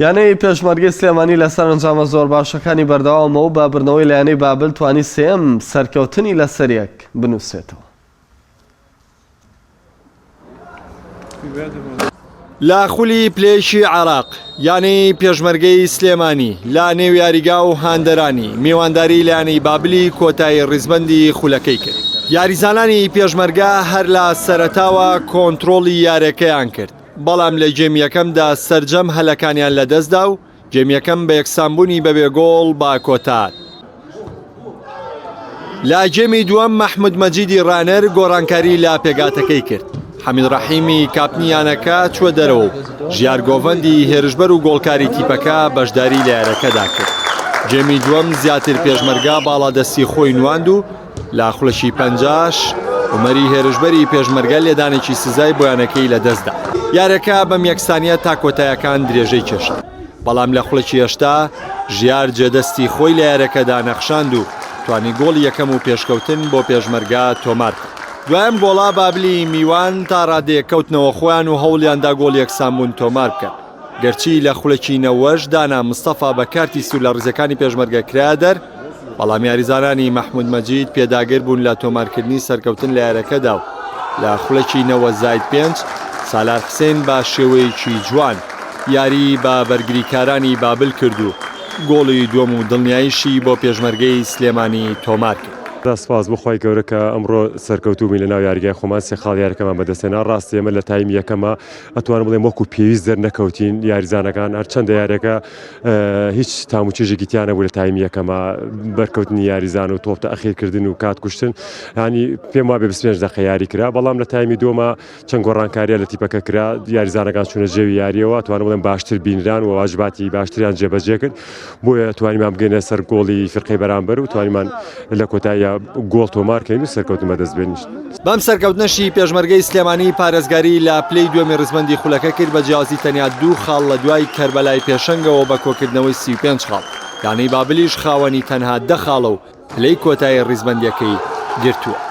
یانەی پێشمەرگەی سلێمانی لەسەر ئەنجامە زۆر باشەکانی بەردەوامە و بە بردنەوەی لە یانەی بابل توانی سێیەم سەرکەوتنی لەسەریەک بنووسێتەوە. لە خولی پلەیەکی عێراق یانەی پێشمەرگەی سلێمانی لە نێو یاریگا و هاندەرانی میوانداری لە یانەی بابلی کۆتایی ڕیزبەندی خولەکەی کرد. یاریزانانی پێشمەرگە هەر لە سەرەتاوە کۆنترۆڵی یاریەکەیان کرد، بەڵام لە گێم یەکەمدا سەرجەم هەلەکانیان لەدەستدا و گێم یەکەم بە یەکسانبوونی بەبێ گۆڵ بە کۆتا هات. لە گێمی دووەم مەحمود مەجیدی ڕانەر گۆڕانکاری لە پێگاتەکەی کرد. حەمید ڕەحیمی کاپتنی یانەکە چووە دەرەوە و ژیار گۆڤەندی هێرشبەر و گۆڵکاری تیپەکە بەشداری لە یارەکەدا کرد. گێمی دووەم زیاتر پێشمەرگە باڵادەستی خۆی نواند و لە خولەکی پەنجاش عومەری هێرشبەری پێشمەرگە لێدانێکی سزای بۆ یانەکەی لەدەستدا. یاریەکە بەم یەکسانیە تا کۆتایەکان درێژەی کێشا، بەڵام لە خولەکی 80 ژیار جێدەستی خۆی لە یاریەکەدا نەخشاند و توانی گۆڵی یەکەم و پێشکەوتن بۆ پێشمەرگە تۆمار بکات. دوای ئەم گۆڵە بابلی میوان تا ڕادەیەک کەوتنەوە خۆیان و هەوڵیاندا گۆڵی یەکسانبوون تۆمار بکەن. گەرچی لە خولەکی نەوەش دانا مستەفا بە کارتی سوور لە ڕیزەکانی پێشمەرگە کرایە دەر، بەڵام یاریزانانی مەحمود مەجید پێداگر بوون لە تۆمارکردنی سەرکەوتن لە یاریەکەدا و لە خولەکی 90 زاید پێنج سالار حسێن بە شێوەیەکی جوان یاری بە بەرگریکارانی بابل کرد و گۆڵی دووەم و دڵنیاییشی بۆ پێشمەرگەی سلێمانی تۆمار کرد. سپاس بۆ خوای گەورە کە ئەمڕۆ سەرکەوتوو بووین لە ناو یاریگای خۆمان سێ خاڵ یاریەکەمان بەدەستهێنا ڕاستە ئێمە لە تایمی یەکەمە ئەتوانم بڵێم وەکو پێویست دەرنەکەوتین یاریزانەکان هەرچەندە یاریەکە هیچ تام و چێژێکی تیا نەبوو لە تایمی یەکەمە بەرکەوتنی یاریزان و تۆپ تەئخیرکردن و کات کوشتن ینی پێم وابێ 25 دقە یاری کرا بەڵام لە تایمی دووەمە چەند گۆڕانکاریە لە تیپەکە کرا یاریزانەکان چوونە جێوی یاریەوە توانم بڵێم باشتر بینران و واجباتی باشتریان جێبەجێ کرد بۆیە توانیمان بگەینە سەر گۆڵی فیرقەی بەرامبەر و توانیمان لە کۆتاییە گۆڵ تۆمار کەین و سەرکەوتن بەدەست بێنین. بەم سەرکەوتنەشی پێشمەرگەی سلێمانی پارێزگاری لە پلەی دووەمی ڕیزبەندی خولەکە کرد بە جیاوازی تەنیا دوو خاڵ لە دوای کەربەلای پێشەنگەوە بە کۆکردنەوەی 35 خاڵ، یانەی بابلیش خاوەنی تەنها دە خاڵە و پلەی کۆتایی ڕیزبەندیەکەی گرتووە.